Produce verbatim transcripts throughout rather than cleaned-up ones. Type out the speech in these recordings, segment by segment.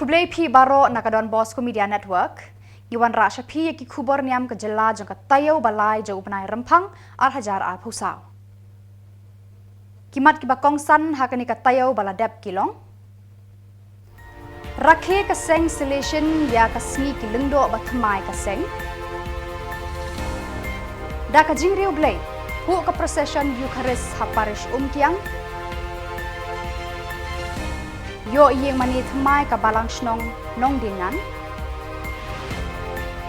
Khublei phi baroh na ka Don Bosco Media Network. Ngi wanrah sha phi ïa ki khubor niam ka jylla jong ka taïew ba lai jong u bnai Rymphang ar hajar arphew saw. Ki mat kiba kongsan ha kane ka taïew ba la dep ki long: Rakhe ka seng Salesian ïa ka sngi ki lyngdoh ba thymmai ka seng. Da ka jingriewblei, huh ka procession Eucharist ha parish Umkiang. Ïoh ïing mane thymmai ka balang shnong Nongdingan.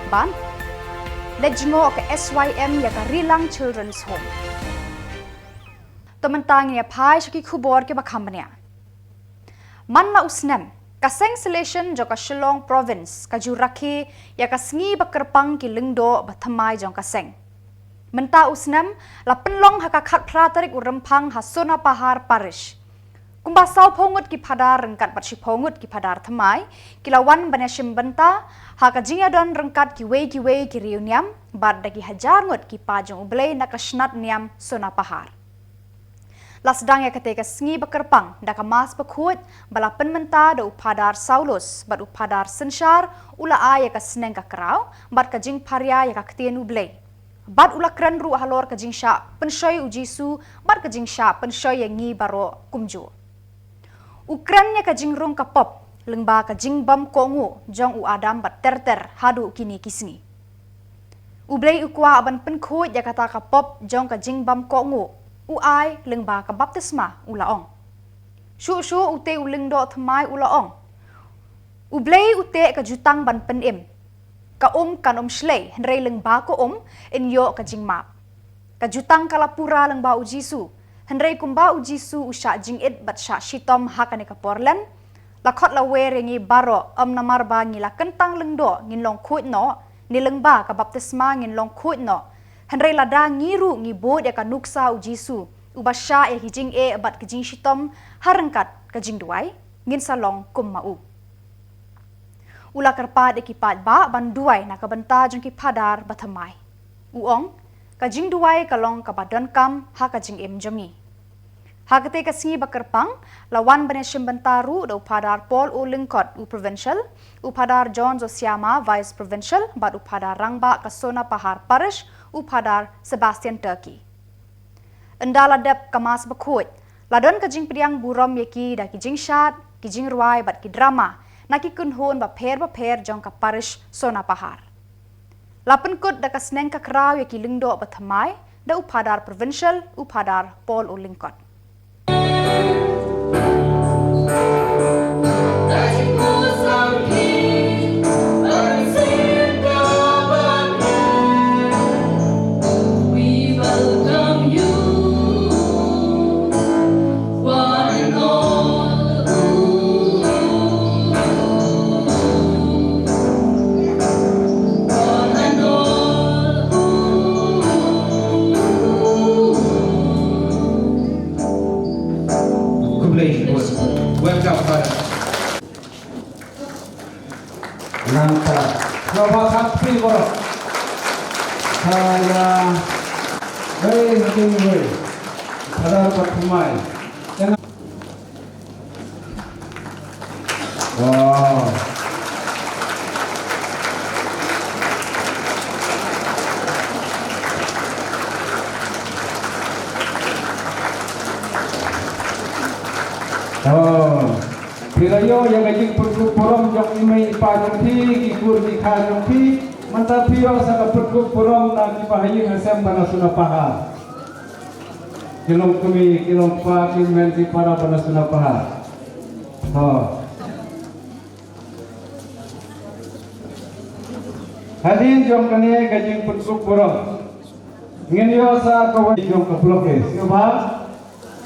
Bad leit jngoh ka S Y M ïa ka Rilang Children's Home. To mynta ngin ïa phai sha ki khubor kiba kham bniah. Man la u snem, ka seng Salesian jong ka Shillong Province ka ju rakhe ïa ka sngi ba kyrpang ki lyngdoh ba thymmai jong ka seng. Mynta u snem la pynlong ha ka khatphra tarik u Rymphang ha Sonapahar Parish. Kumba sawphew ngut ki phadar ryngkat bad shiphew ngut ki phadar thymmai ki la wan ban ïashim bynta ha ka jingïadon ryngkat kiwei kiwei ki riewniam bad da ki hajar ngut ki paid jong U Blei na ka shnat niam Sonapahar. La sdang ïa katei ka sngi ba kyrpang da ka Mass bakhuid ba la pynmynta da u Phadar Saulus bad u Phadar Synshar u la ai ïa ka sneng ka kraw bad ka jingpharia ïa ka ktien U Blei. Bad u la kren ruh halor ka jingshah pynshoi U Jisu bad ka jingshah pynshoi ïa ngi baroh kumjuh. U kren ïa ka jingrung ka pop lyngba ka jingbymkohnguh jong u Adam bad ter ter haduh kine ki sngi. U Blei u kwah ban pynkhuid ïa kata ka pop jong ka jingbymkohnguh, u ai lyngba ka baptisma, u la ong. Shuh shuh utei u lyngdoh thymmai u la ong: U Blei u teh ka jutang ban pynim. Ka um kan ym shlei, hynrei lyngba ka um yn ïoh ka jingmap. Ka jutang ka la pura lyngba U Jisu, hynrei kumba U Jisu u shah jingit bad shah shitom ha kane ka por len, la khot la wer ïa ngi baroh, ym namar ba ngi la kyntang lyngdoh ngin long khuid noh, ne lyngba ka baptisma ngin long khuid noh, hynrei lada ngi ruh ngi bud ïa ka nuksa U Jisu uba shah ïa ki jingeh bad ki jingshitom ha ryngkat ka jingduwai, ngin sa long kum ma u. U la kyrpad ïa ki paidbah ban duwai na ka bynta jong ki phadar ba thymmai. U ong, ka jingduwai ka long kaba donkam ha ka jingim jong ngi. Ha katei ka sngi ba kyrpang, la wan ban ïashim bynta ruh da u Phadar Paul O Lyngkot, u Provincial, u Phadar John Zosiama, Vice Provincial, bad u Phadar Rangbah ka Sonapahar Parish, u Phadar Sebastian Turkey. Ynda la dep ka Mass bakhuid, la don ka jingpdiang burom ïa ki da ki jingshad, ki jingrwai bad ki drama na ki kynhun bapher bapher jong ka Parish Sonapahar. La pynkut da ka sneng ka kraw ïa ki lyngdoh ba thymmai da u Phadar Provincial, u Phadar Paul O Lyngkot. We welcome you, one and all. One and all. Khublei shibun. Welcome, Father. Nangta, sngewbha khatpi baroh. Saya, wei, wei, wei. Phadar ba thymmai. Wow. Oh. Phi la ïoh ïa ka jingpynkup burom jong i mei i pa jong phi, ki kur ki kha jong phi. Mynta phi ïoh sa ka pynkup burom na ki ba ha ïing ha sem ba na Sonapahar. Ki long kmie, ki long kpa, ki hynmen ki para ba na Sonapahar. Ho. Hadien jong kane ka jingpynkup burom, ngin ïoh sa kawei jong ka block. Sngewbha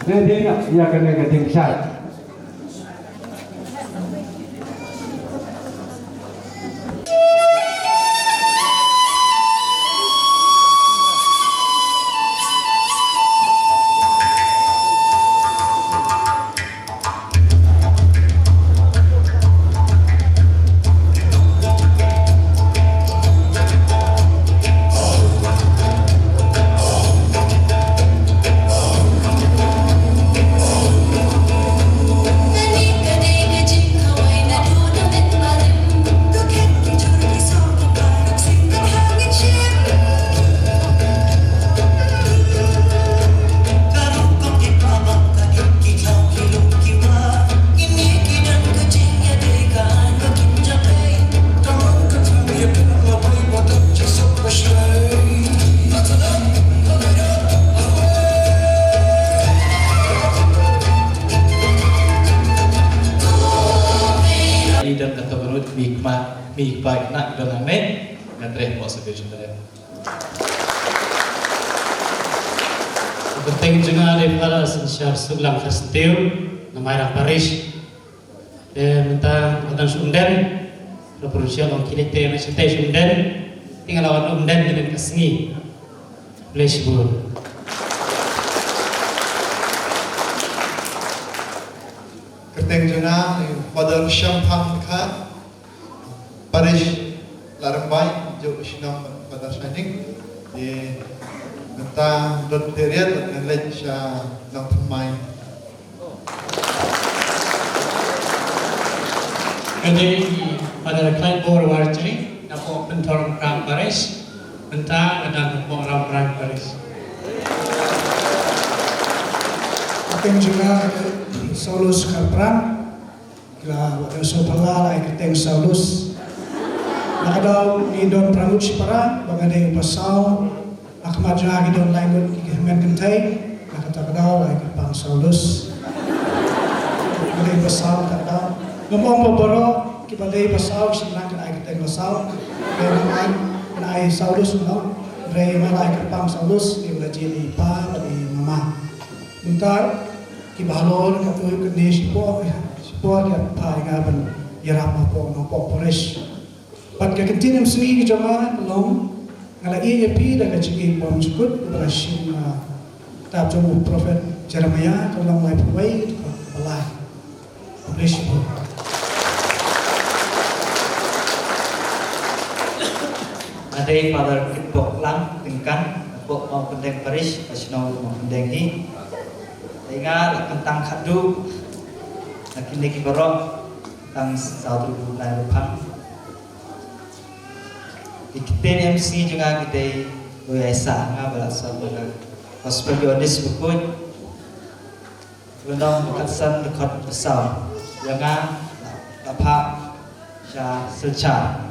ready noh ïa kane ka jingshad. Ki don katto katne kmie kpa, kmie kpa khynnah ki don hangne, nga treh hapoh Sub Division Barit. Kyrteng jong nga dei Father Synshar Suklang Kharsyntiew, na Mairang Parish. Te mynta nga dang shu umden, la pyrshah long ki leit te na shatei shu umden, te nga la wan umden kane ka sngi. Bless you. Kyrteng jong nga, Father Shemphang Dkhar, Parish Ladrymbai, jong shnong Father Shining. Te mynta dot period ngan leit sha Nongthymmai. Ka dei i Father Clyde Bor Warjri, napoh Pynthorumkhrah Parish, mynta nga don hapoh Rambrai Parish. Kyrteng jong nga, Saulus Kharpran, ki la wad sngewbha la ai kyrteng Saulus. Na ka daw ngi don phra ngut shipara, ba nga dei uba saw, ha khmat jong nga ki don lai ngut ki hynmen kynthei, na kata ka daw la ai kyrpang Saulus. Nga dei uba saw kata ka daw. Ngam ong ba baroh kiba dei ba saw, shynrang kin ai kyrteng ba saw. Te namar ngan ai Saulus, no. Hynrei nga la ai kyrpang Saulus, dei ba la jied i pa bad i mama. Mynta kiba halor, katto katne shipor, shipor ki ap ïa nga ban ïarap hapoh Nongpoh Parish. Bad ka ktien ïam sngi ka jong nga ka long, nga la ïeit ïa phi da ka jingïeit bymjukut, ba la shim, ah, kitab jong u prophet Jeremiah, ka lynnong laiphew wei, ka dkhot ba lai. God bless you all. Nga dei Father Kitbok Lang Tyngkan, napoh Mawkyndeng Parish, ka shnong Mawkyndeng hi. Te nga la kyntang khadduh na kine ki baroh tang saw tylli ki bnai ba phang. Ki ktien ïam sngi jong nga ki dei: Ko Ïaisah, nga ba la sot na ka Gospel Ïoannis bakhuid, lynnong ba khatsan, dkhot ba saw. Ïa nga la phah sha Silchar.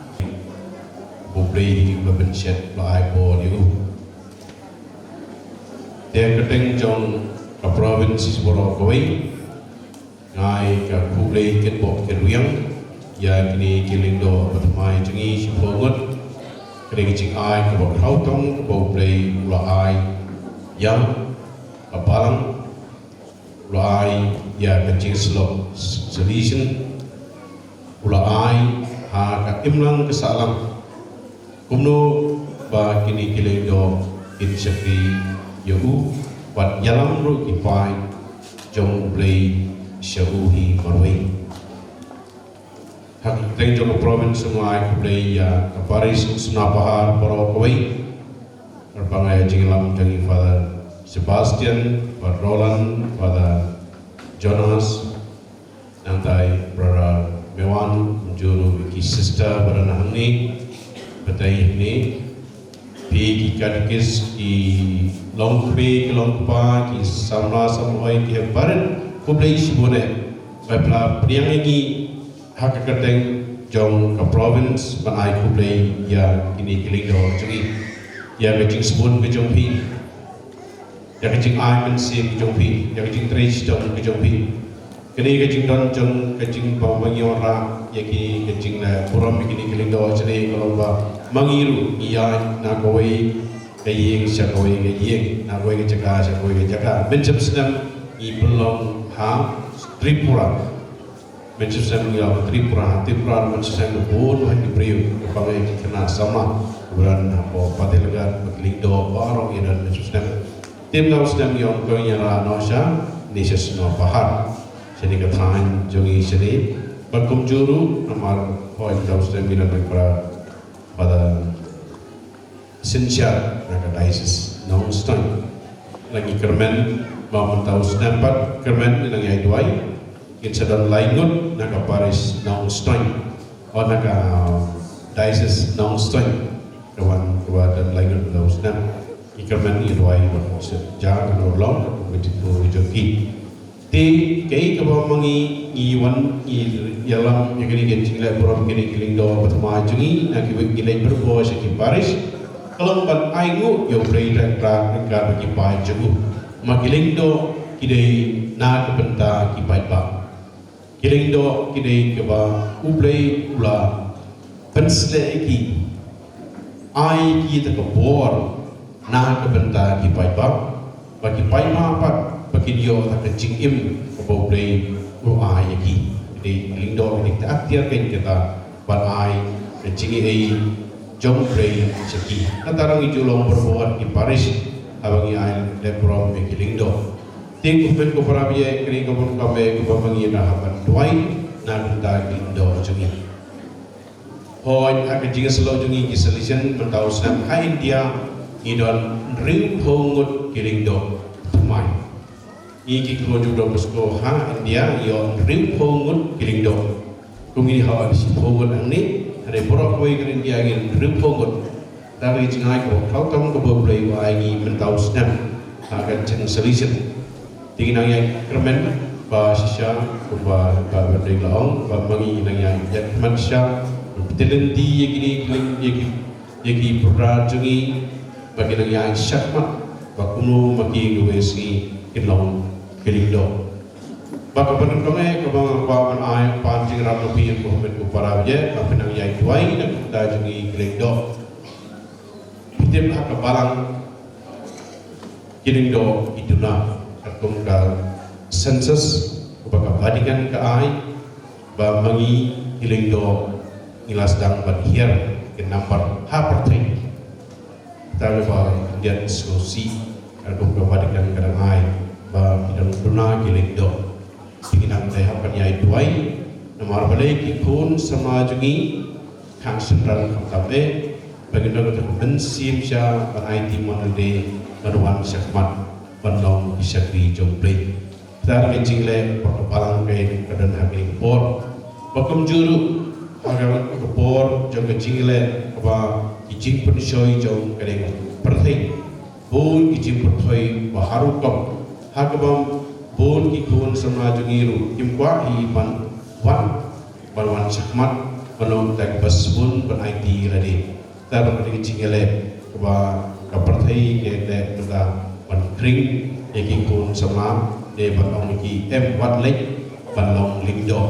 Ba U Blei hi u la pynshet, u la ai bor ïa u. Te ha ka kyrteng jong ka province baroh kawei, nga ai ka khublei kitbok kitrwiang ïa kine ki lyngdoh ba thymmai jong ngi shiphew ngut. Kane ka jingai kaba khraw tam kaba U Blei u la ai ïa ka balang, u la ai ïa ka jingslok Salesian, u la ai ha ka imlang ka sahlang, kumno ba kine ki lyngdoh kin shakri ïa u, bad ïalam ruh ki paid jong U Blei sha u hi marwei. Ha ka kyrteng jong ka province nga ai khublei ïa ka parish Sumnapahar baroh kawei. Kyrpang ïa ka jingïalam jong i Father Sebastian, Father Roland, Father Jonas, nangta i Brother Mewan, kumjuh ruh ki sister, brother na hangne, batai hangne. Phi ki katekis, ki longkmie, ki longkpa, ki samla samla oi, ki hep barit, khublei shibun eh. Ba phi la pdiang ïa ngi ha ka kyrteng jong ka province ban ai khublei ïa kine ki lyngdoh jong ngi. Ïa ka jingsbun ka jong phi, ïa ka jingai mynsiem ka jong phi, ïa ka jingtrei shitom ka jong phi. Kane ka jingdon jong ka jingpang ba ngi wanrah ïa ki, ka jingleh burom ïa kine ki lyngdoh jong ngi ka long ba ma ngi ruh ngi ïaid na kawei ka ïing sha kawei ka ïing, na kawei ka jaka sha kawei ka jaka. Mynshem snem ngi pynlong ha Tripura. Mynshem snem ngi ïaid ha Tripura, ha Tripura mynshem snem ngi bun bha ki briew, kyrpang ïa ki khynnah samla kiba don hapoh Fatehgarh, bad ki lyngdoh baroh ngi don mynshem snem. Te mynta u snem ngi ong ko ngi ïa rah noh sha, ne sha Sumnapahar. Shane ka thaiñ jong ngi shane. Bad kumjuh ruh namar hooid mynta u snem ngi don bad para, para synshar na ka diocese Nongstoiñ. Ngi kyrmen ba mynta u snem pat kyrmen ngi nang ïa duwai. Ngin sa don lai ngut na ka parish Nongstoiñ, o na ka diocese Nongstoiñ, ka wan ka wan don lai ngut na u snem. Ngi kyrmen ngi duwai ba ka sep ja ka nor long ka jingpur jong ki. Te kaei kaba ma ngi ngi wan ngi ïalam ïa kane ka jingleh burom kine ki lyngdoh ba thymmai jong ngi na ki wei ki leit bad bor sha ki parish. Ka long ban ainguh ïa U Blei Trai Kynrad ryngkat bad ki paid jong u. Ma ki lyngdoh ki dei na ka bynta ki paidbah. Ki Ki lyngdoh ki dei kiba U Blei u la pynsleh ïa ki, ai ïa ki da ka bor na ka bynta ki paidbah, ba ki paidbah pat ba kin ïoh da ka jingim kaba U Blei u ai ïa ki. Ki dei ki lyngdoh ki dei ta aktiar kein kita ban ai ka jingïeit jong U Blei sha ki. Nangta ngi ju long barabor ki parish haba ngi ai leh burom ïa ki lyngdoh. Te ko hynmen ko para bangeit, kane ka bun ka me kaba ma ngi da hap ban duwai na ka bynta ki lyngdoh jong ngi. Hooid, ha ka jingïasyllok jong ngi ki Salesian mynta u snem ha India ngi don hynriewphew ngut ki lyngdoh thymmai. Ngi ki khun jong Don Bosco ha India ngi don hynriewphew ngut ki lyngdoh. Kum ngi ha shiphew ngut hangne, hynrei baroh kawei ka India ngi don hynriewphew ngut. Te ka jingai kaba khlaw tam kaba U Blei u ai ngi mynta u snem ha ka jingïasyllok. Te ngi nang ïai kyrmen ba shisha kumba ba ba dei la ong ba ma ngi nang ïai ïaid man sha, ba pynlynti ïa kine ki lyng ïa ki ïa ki para jong ngi ba ki nang ïai shakhmat ba kumno ma ki kiwei sngi kin long ki lyngdoh. Ba kaba nyngkong eh kaba nga kwah ban ai pan jingïarap na phi ko hynmen ko para bangeit, ba phin nang ïai duwai na ka bynta jong ngi ki lyngdoh. Phi tip ha ka balang ki lyngdoh ki duna katkum ka census kaba ka Vatican ka ai, ba ma ngi ki lyngdoh ngi la sdang ban hiar ki nambar ha pyrthei. Te ba ngi dang sngewsih katkum ka Vatican ka dang ai ba ki dang duna ki lyngdoh. Te ngi nang dei hap ban ïai duwai namar balei ki khun samla jong ngi khang shynrang khamtam eh, ba ngin don ka mynsiem sha ban aiti mon lade ban wan shakhmat ban long ki shakri jong U Blei. Te ka jingleh ba ka balang ka don ha kane ka por. Ba kumjuh ruh ha ka por jong ka jingleh kaba ki jingpynshoi jong kane ka pyrthei. Bun ki jingpynthoi ba har rukom ha kaba bun ki khun samla jong ngi ruh kim kwah hi ban wan ban wan shakhmat ban long kiba sbun ban aiti lade. Te ba ka dei ka jingïaleh kaba ka pyrthei ka leh kata ban khring ïa ki khun samla ne ban ong ïa ki em wat leit ban long lyngdoh.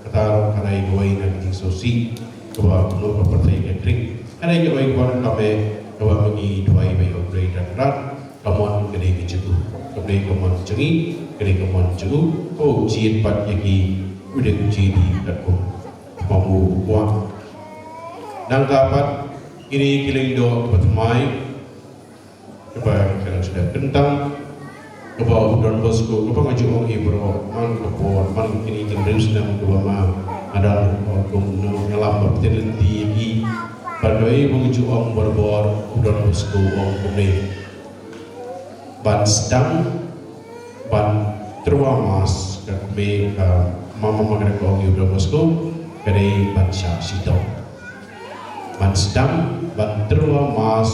Kata ruh ka dei kawei na ka jingsngewsih kaba kumno ka pyrthei ka khring. Ka dei kawei kaba ka me kaba ma ngi duwai ba ïa U Blei da ka rat. Ka mon ka dei ka jong u, ka dei ka mon jong ngi, ka dei ka mon jong u, u jied pat ïa ki, u dei u jied ïa ki katkum ma u kwah. Nangta pat kine ki lyngdoh kiba thymmai, kiba ka dang sdang kyntang, kaba u Don Bosco, kaba nga ju ong ïa baroh man ka por, man kine ki hynriew snem kaba ma nga dang kum nongïalam ba pynlynti ïa ki. Bad kawei ba nga ju ong barabor, u Don Bosco u ong kumne. Ban sdang ban tyrwa mass ka kmie ka mama ma ka dei ka ong ïa u Don Bosco ka dei ban shah shitom. Ban sdang ban tyrwa mass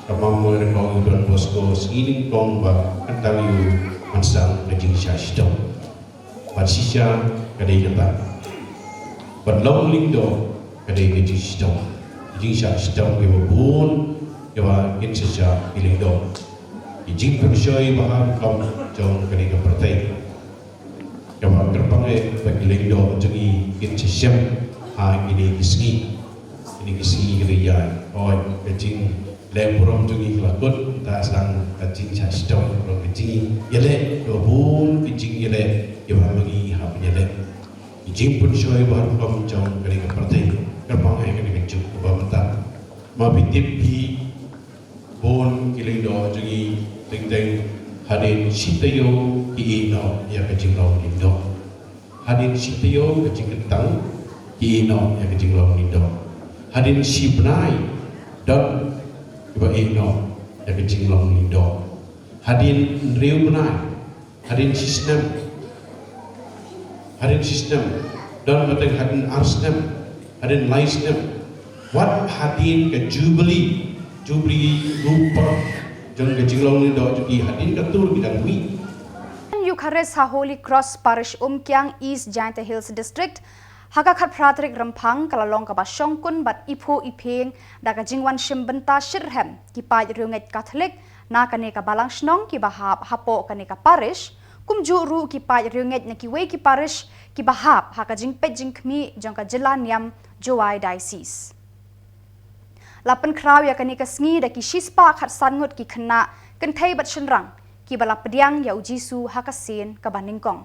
ka mama ma ka dei ka ong ïa u Don Bosco sngi nyngkong ba kyntang ïa u ban sdang ka jingshah shitom. Bad shisha ka dei kata. Ban long lyngdoh ka dei ka jingshitom. Jingshah shitom kiba bun kiba kin shisha ki lyngdoh. Ki jingpynshoi ba ha rukom jong kane ka pyrthei. Kaba kyrpang eh ba ki lyngdoh jong ngi kin shisha ha kine ki sngi. Kine ki sngi ki dei ïa oi ka jing Leh burom jong ngi ki la kut, ta sdang ka jingshah shitom, burom ka jingïaleh, ka bun ka jingïaleh, kiba ma ngi hap ïaleh. Ki jingpynshoi ba rukom jong kane ka pyrthei, kyrpang eh kane ka juk kaba mynta. Ma phi tip hi, bun ki lyngdoh jong ngi, teng teng hadien shi taïew ki ïeh noh ïa ka jinglong lyngdoh. Hadien shi taïew ka jingkyntang ki ïeh noh ïa ka jinglong lyngdoh. Hadien shi bnai don kiba ïeh noh ïa ka jinglong lyngdoh. Hadien hynriew bnai, hadien shi snem, hadien shi snem, don ba teng hadien ar snem, hadien lai snem. Wat hadien ka Jubilee, Jubilee rupa jong ka jinglong lyngdoh jong ki hadien ka tur ki dang mih. Eucharist ha Holy Cross Parish Umkiang, East Jaintia Hills District, ha ka khatphra tarik Rymphang ka la long kaba shongkun bad iphuh iphieng da ka jingwan shim bynta shitrhem ki paid riewngeit Katholik na kane ka balang shnong kiba hap hapoh kane ka parish, kumjuh ruh ki paid riewngeit na kiwei ki parish kiba hap ha ka jingpeit jingkhmih jong ka jylla niam Jowai Diocese. La pynkhraw ïa kane ka sngi da ki shispah khatsan ngut ki khynnah, kynthei bad shynrang kiba la pdiang ïa u Jisu ha ka sien kaba nyngkong.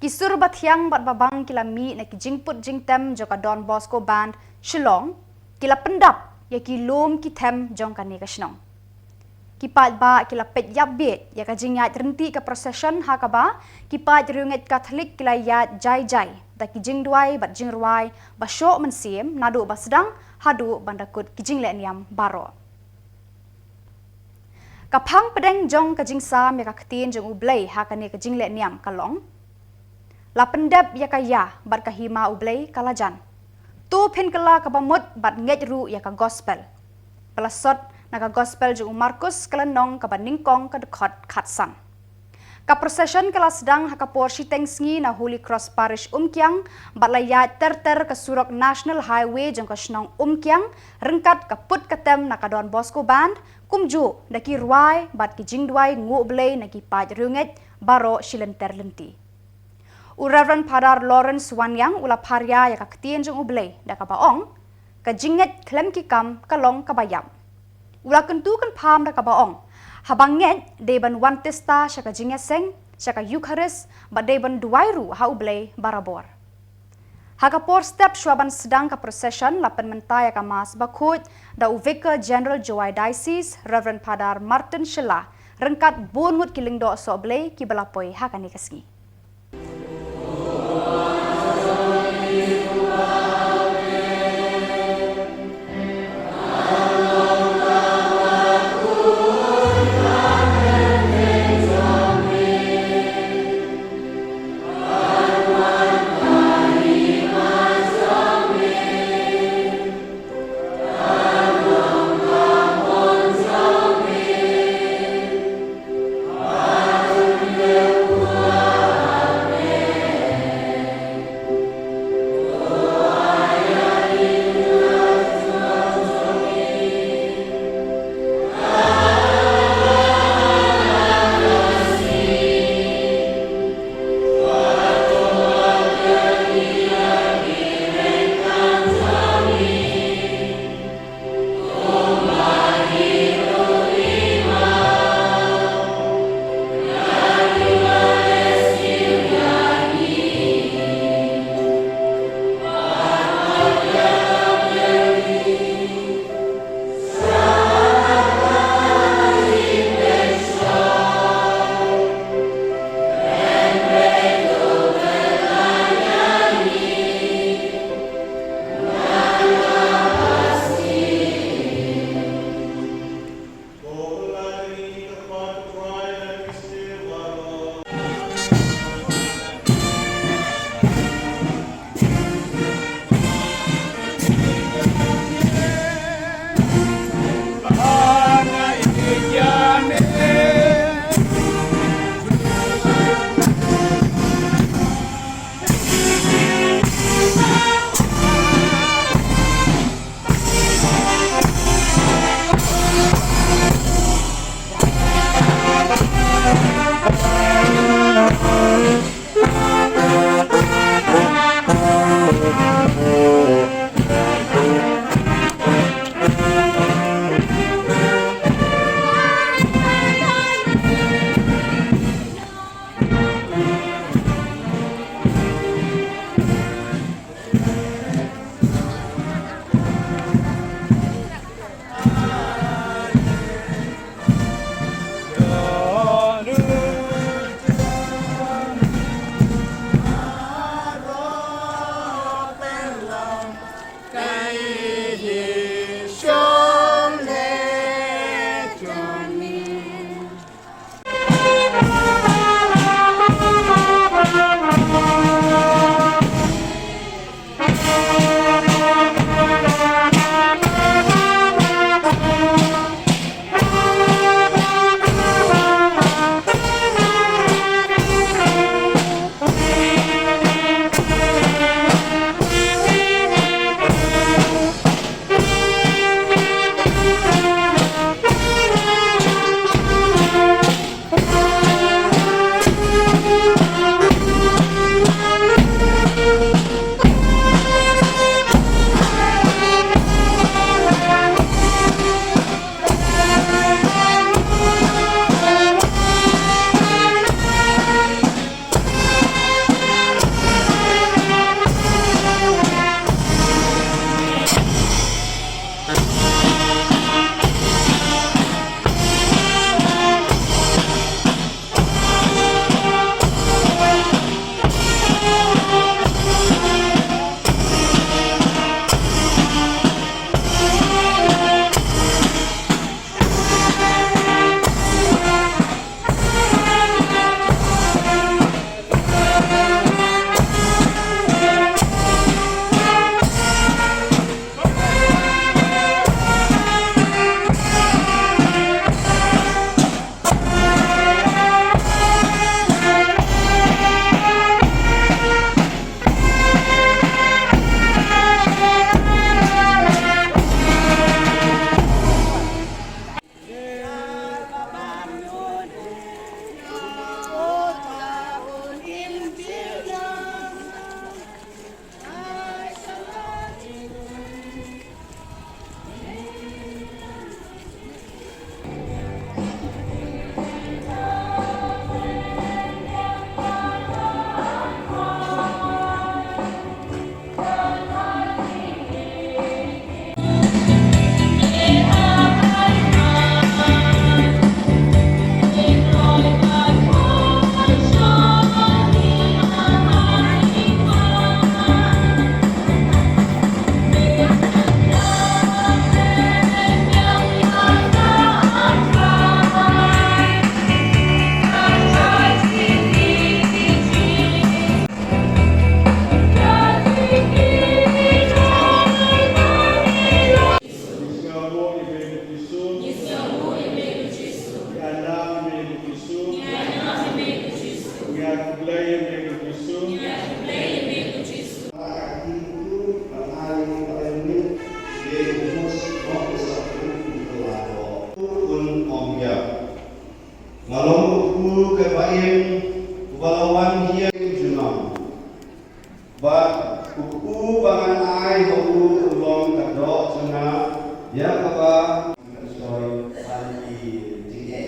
Ki sur bathiang bad babang ki la mih na ki jingput jingtem jong ka Don Bosco Band Shillong, ki la pyndap ïa ki lum ki them jong kane ka shnong. Ki paidbah ki la peit ïap bieit ïa ka jingïaid ryntih ka procession ha kaba ki paid riewngeit Katholik ki la ïaid jai jai da ki jingduwai bad jingrwai ba shoh mynsiem naduh ba sdang haduh ban da kut ki jingleh niam baroh. Ka phang pdeng jong ka jingsam ïa ka ktien jong U Blei ha kane ka jingleh niam ka long: La pyndep ïa ka ïa bad ka hima U Blei ka la jan. To phin kylla kaba mut bad ngeit ruh ïa ka gospel. Ba la sot na ka gospel jong u Markus ka lynnong kaba nyngkong ka dkhot khatsan. Ka procession ka la sdang ha ka por shiteng sngi na Holy Cross Parish Umkiang bad la ïaid ter ter ka surok National Highway jong ka shnong Umkiang, ryngkat ka put ka tem na ka Don Bosco Band, kumjuh da ki rwai bad ki jingduwai nguh Blei na ki paid riewngeit baroh shi lynter lynti. U Reverend Father Lawrence Wanniang u la pharia ïa ka ktien jong U Blei da kaba ong: Ka jingngeit khlem ki kam ka long kaba ïap. U la kyntu kynpham da kaba ong: Haba ngeit dei ban wan tista sha ka jingïaseng, sha ka Eukharist, bad dei ban duwai ruh ha U Blei barabor. Ha ka por step shuwa ban sdang ka procession la pynmynta ïa ka Mass bakhuid da u Vicar General Jowai Diocese, Reverend Father Martin Shylla, ryngkat bun ngut ki lyngdoh sohblei kiba la poi ha kane ka sngi. U kpu ba ngan ai ha u u long ka doh jong nga, ïa kaba ngan soi ban ki jingeh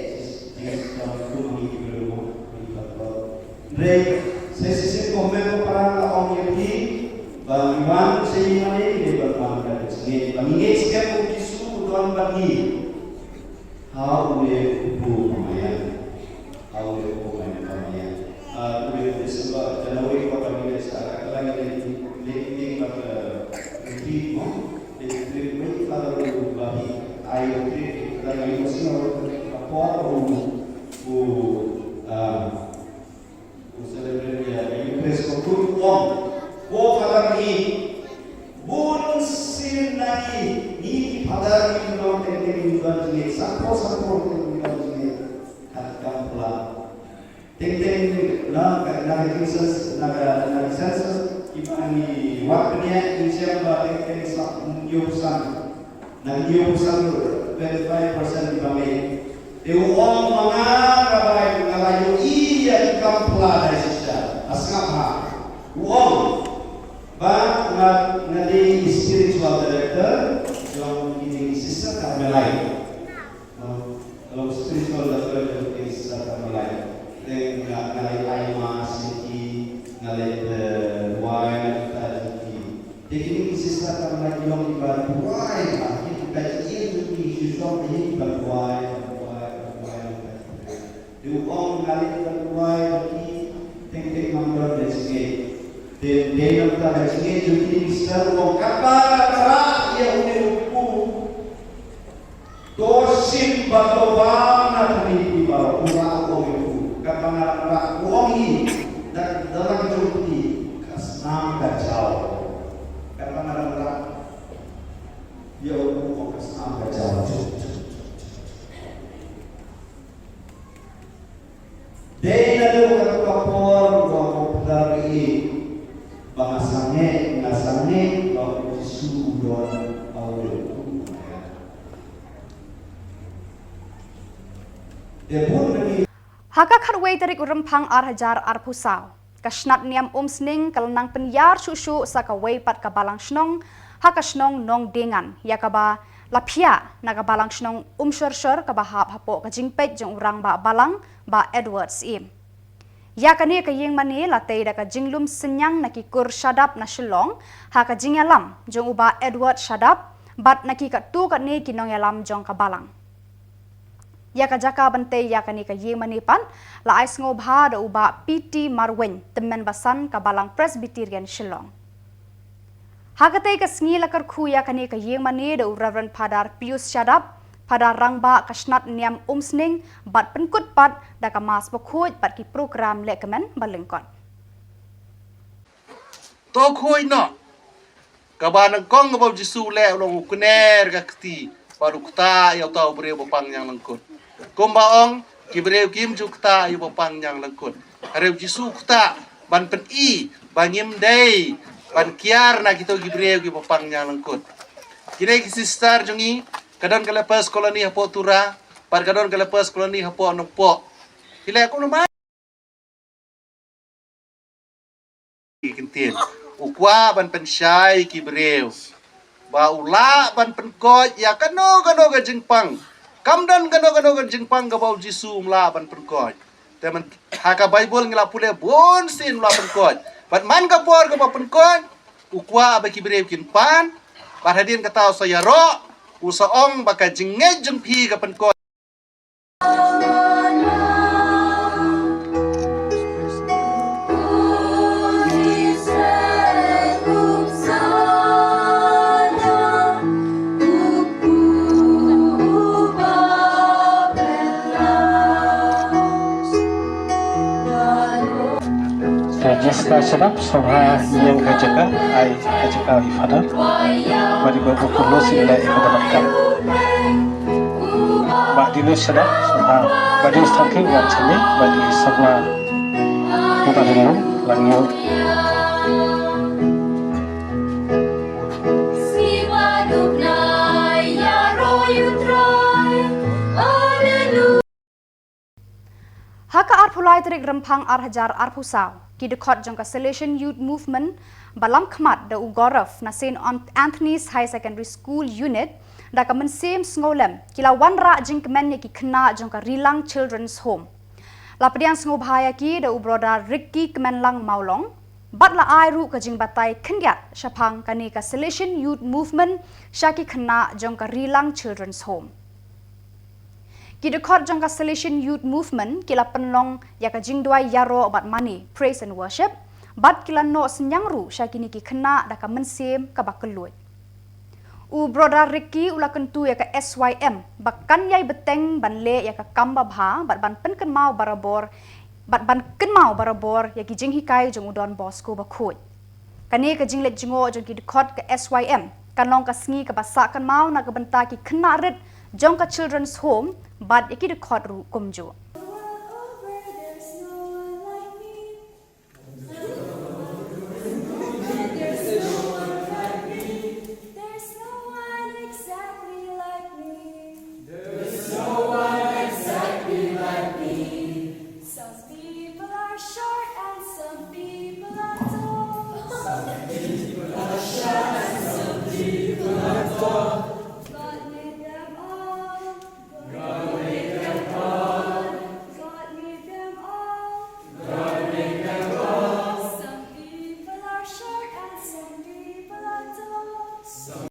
jingeh jong u, ma ngi ki briew mo, ma ngi ki patrol. Hynrei sa shisien ko hynmen ko para nga ong ïa phi ba ngi wan sha ïing mane, ngi dei ban wan da ka jingngeit ba ngi ngeit skhem U Jisu u don bad ngi. Ha une u kpu ba maïan. Ha une u kpu ba maïan. Ah, une u December, January, kaba ngi leit sha ka kala ngi leit leit meeting bad, eh, retreat mo. Leit retreat mo, kala u ba hi. Ai retreat, kala ngi leit sha ka por u, u, ah, U celebrate ïa ka Eucharist ko, u ong, ko Father, ngi bun sien na ngi, ngi ki Father ngi long teng teng ngi don jingngeit, sanphew sanphew teng ngi don jingngeit. Kat kam pla. Teng teng na ka, na ka census, na ka, na ka census, kiba ngi wad bniah ngi shem ba teng teng sa hynñiew percent. Na ki hynñiew percent, twenty-five percent kiba mih. Te u ong ma nga, nga la ïohi ïa ki kam pla dei shisha. Sngap ha. U ong ba nga, nga dei spiritual director jong kine ki sister Carmelite. Ka long spiritual director jong kine ki sister Carmelite. Te nga, nga la ai mass ïa ki, nga la, eh, duwai na ki bynta jong ki. Te kine ki sister Carmelite ki long kiba duwai, ha ki bynta jong ki, ki shu shong ha ki ban duwai, ban duwai, ban duwai. Te u ong nga leit ban duwai ha ki, teng teng ngam don ka jingngeit. Te dei na ka bynta ka jingngeit jong kine ki sister, u ong katba nga rah ïa une u kpu, to shim bad to bam na thane phi baroh, u la ong ïa u. Katba nga rah, u ong hi, da, da la ka jong phi, ka snam ka jaw. Katba nga rah ïa u, u ong ka snam ka jaw. Dei naduh kata ka por ba u Piter u ïohi ba nga sangeh, nga sangeh ba u Jisu u don ha u. Te bun na ngi. Ha ka khatwei tarik u Rymphang ar hajar arphew saw, ka Shnat Niam Umsning ka la nang pynïar shuh shuh sa kawei pat ka balang shnong ha ka shnong Nongdiengan, ïa kaba la phiah na ka balang shnong Umshyrshur kaba hap hapoh ka jingpeit jong u Rangbah Balang Bah Edward Syiem. Ïa kane ka ïing mane la tei da ka jinglum synñiang na ki kur Shadap na Shillong ha ka jingïalam jong u Bah Edward Shadap bad na ki katto katne ki nongïalam jong ka balang. Ïa ka jaka ban tei ïa kane ka ïing mane pat la ai sngewbha da u Bah P T Marwein, tymmen basan ka Balang Presbyterian Shillong. Ha katei ka sngi la kyrkhu ïa kane ka ïing mane da u Reverend Father Pius Shadap, Father Rangbah ka Shnat Niam Umsning, bad pynkut pat da ka Mass bakhuid bad ki program lehkmen ba lyngkot. To khuid noh. Kaba nyngkong kaba u Jisu u leh u long u kner ka kti bad u ktah ïa uta u briew ba pang ñiang lyngkut. Kumba ong, ki briew kim ju ktah ïa u ba pang ñiang lyngkut. Hynrei u Jisu u ktah ban pyni ba ngim dei ban kiar na kito ki briew kiba pang ñiang lyngkut. Kine ki sister jong ngi, ka don ka Lepers Colony hapoh Tura bad ka don ka Lepers Colony hapoh Nongpoh. Ki leh kumno ma? Ki ktien. U kwah ban pynshai ki briew. Ba u lah ban pynkoit ïa kano kano ka jingpang. Kam don kano kano ka jingpang kaba u Jisu um lah ban pynkoit. Te man ha ka Baibl ngi la pule bun sien u la pynkoit. Bad man ka por kaba pynkoit, u kwah ba ki briew kin pan. Bad hadien kata u sa ïaroh, u sa ong ba ka jingngeit jong phi ka pynkoit. Ka Jessica Shadap, sngewbha ïeng ka jaka, ai ka jaka i Father. Bad i ba u Carlos i leh i Father bad ka. Bah Dino Shadap, sngewbha. Bah Dino Thangkhiew, Bah Chami, bad i samla. Bah Dino, Langyo. Ha ka arphew lai tarik Rymphang ar hajar arphew saw, ki dkhot jong ka Salesian Youth Movement ba lamkhmat da u Gaurav na Saint An-, Anthony's High Secondary School Unit, da ka mynsiem sngewlem ki la wanrah jingkmen ïa ki khynnah jong ka Rilang Children's Home. La pdiang sngewbha ïa ki da u Brother Ricky Kmenlang Mawlong, bad la ai ruh ka jingbatai khyndiat shaphang kane ka Salesian Youth Movement sha ki khynnah jong ka Rilang Children's Home. Ki dkhot jong ka Salesian Youth Movement ki la pynlong ïa ka jingduwai ïaroh bad mane, praise and worship, bad ki la noh synñiang ruh sha kine ki khynnah da ka mynsiem kaba kylluid. U Brother Ricky u la kyntu ïa ka S Y M ba kan ïai bteng ban leh ïa ka kam babha bad ban pynkynmaw barabor, bad ban kynmaw barabor ïa ki jinghikai jong u Don Bosco bakhuid. Kane ka jingleit jngoh jong ki dkhot ka S Y M kan long ka sngi kaba sah kynmaw na ka bynta ki khynnah rit jong ka Children's Home bad ïa ki dkhot ruh kumjuh. Some people are short and some people are tall. Some people are short and some people are tall. God made them all. God made them all. God made them all. God made them all. Some people are short and some people are tall. Some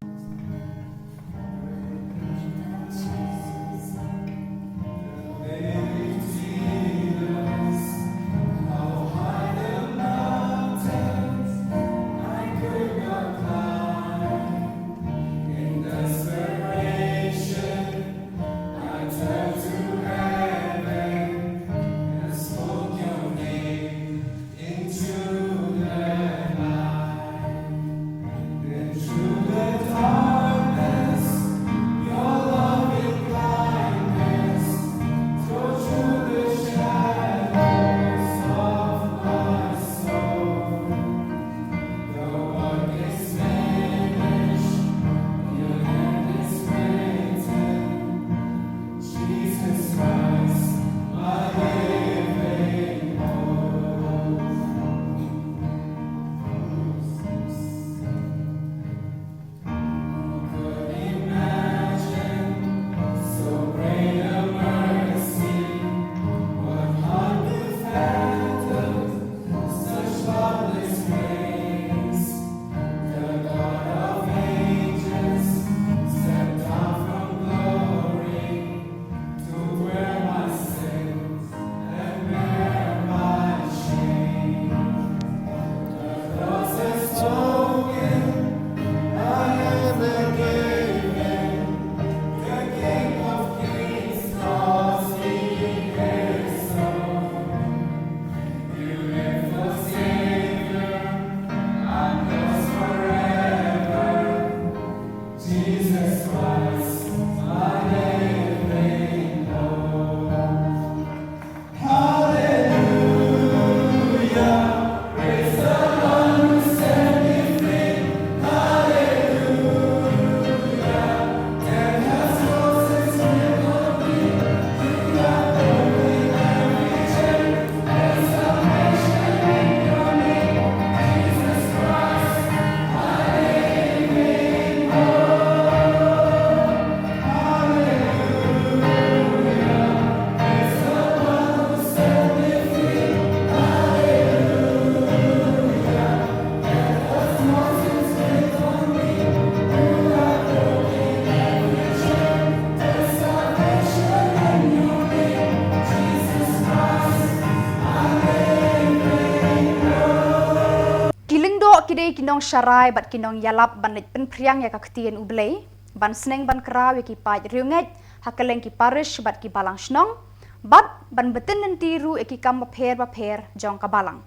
Ki lyngdoh ki dei ki nongsharai bad ki nongïalap ban leit pynphriang ïa ka ktien U Blei, ban sneng ban kraw ïa ki paid riewngeit ha kylleng ki parish bad ki balang shnong, bad ban btin lynti ruh ïa ki kam bapher bapher jong ka balang.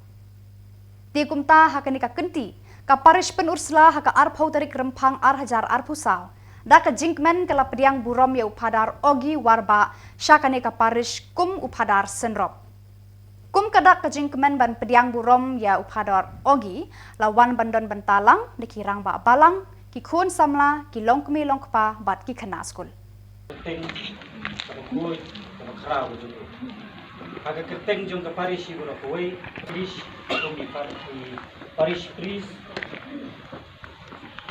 Te kumta ha kane ka kynti, ka parish Pynursla ha ka arphew tarik Rymphang ar hajar arphew saw, da ka jingkmen ka la pdiang burom ïa u Phadar Ogi Warbah sha kane ka parish kum u Phadar synrop. Kum ka dak ka jingkmen ban pdiang burom ïa u Phadar Ogi, la wan ban don bynta lang da ki rangbah balang, ki khun samla, ki longkmie longkpa bad ki khynnah skul. Teng kaba khuid kaba khraw ka jong u. Ha ka kyrteng jong ka parish baroh kawei, parish, jong i par-, i parish priest,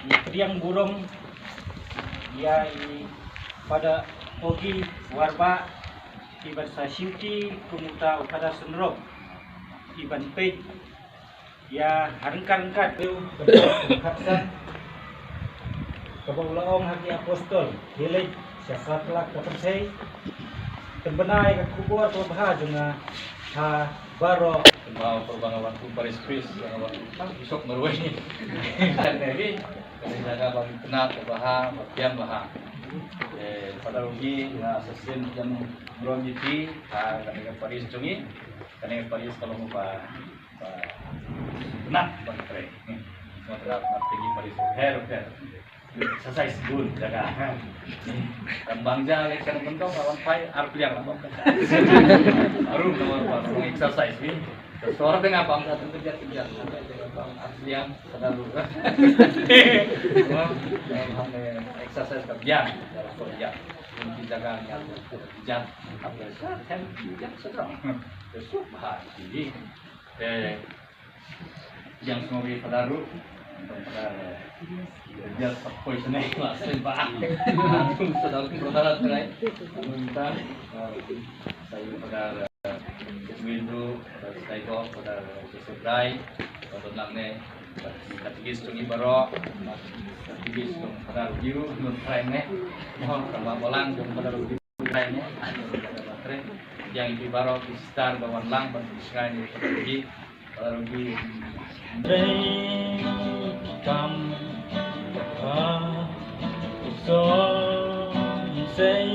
ngi pdiang burom ïa i Father Ogi Warbah, i ban sa shimti kum uta u Father Synrop, i ban peit ïa ha ryngkat ryngkat, kaba u la ong ha ki apostol, hi leit sha satlak ka pyrthei, pynbna ïa ka khubor kaba bha jong nga ha baroh. Kynmaw, kynmaw ba nga wan kum parish priest, ba nga wan kum bishop marwei. Kan ne ri, kane jaka ba ngi pynat kaba bha, ba biang ba bha. Eh, Father Ogi, nga sa sngewbha ïa ka burom ïa phi ha kane ka parish jong ngi, kane ka parish ka long ba Ba, pynat ban trei. Hmm. Mo tynat mat pegi pari so her her. Exercise bun jaga. Hmm. Tang bang ja lek kan bentok lawan phai ar pliang lah bang. Aru nawar bang exercise ni. Sor tengah bang ja tengah kerja kerja. Bang ar pliang kena lu. Mo, bang exercise kerja. Jaga kerja. Jaga kerja. Apa sah kan kerja sedang. Besok bahas ini. Eh, Yang semua bagi Father ruh, Father, eh, dia tak poi sana, lah, sembah. Langsung sedang berbarat, right? Lalu minta, eh, saya Father, eh, Edwin ruh, Father Staigo, Father Joseph Rai, Father Lang ne, Katekis Tungi Barok, Katekis Tung Father Biru, Nun Rai ne, mohon tambah bolang, Tung Father Biru. Yang iti baroh ki sister ba wan lang ban sngewbha ïa ki para rugi. Kam ka song sei.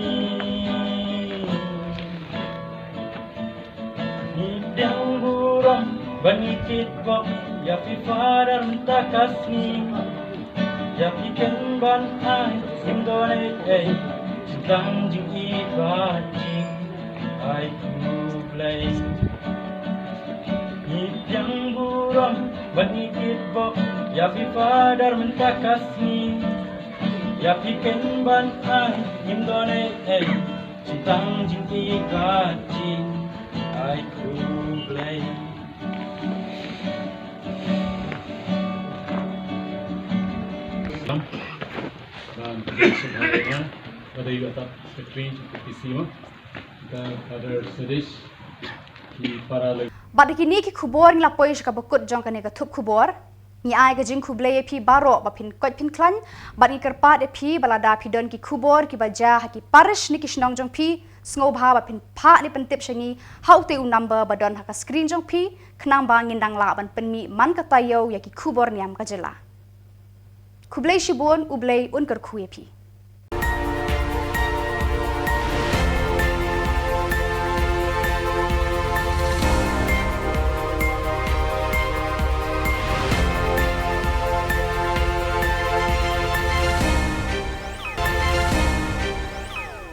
Ngi dang burom ban ngi kitbok ïa phi Father mynta ka sngi. Ïa phi ken ban ai ngim don ei ei, tang jingïeit bad jingai khublei. Ngi dang burom ban ngi kitbok ïa phi Father mynta ka sngi. Ïa phi ken ban ai ngim don ei ei, tang jingïeit bad jingai khublei. Bad da kine ki khubor ngi la poi sha kaba kut jong kane ka thup khubor. Ngi ai ka jingkhublei ïa phi baroh ba phin koit phin khlaiñ, bad ngi kyrpad ïa phi ba lada phi don ki khubor kiba jia ha ki parish ne ki shnong jong phi, sngewbha ba phin phah ne pyntip sha ngi ha utei u number ba don ha ka screen jong phi, khnang ba ngin dang lah ban pynmih man ka taïew ïa ki khubor niam ka jylla. Khublei shibun, U Blei un kyrkhu ïa phi.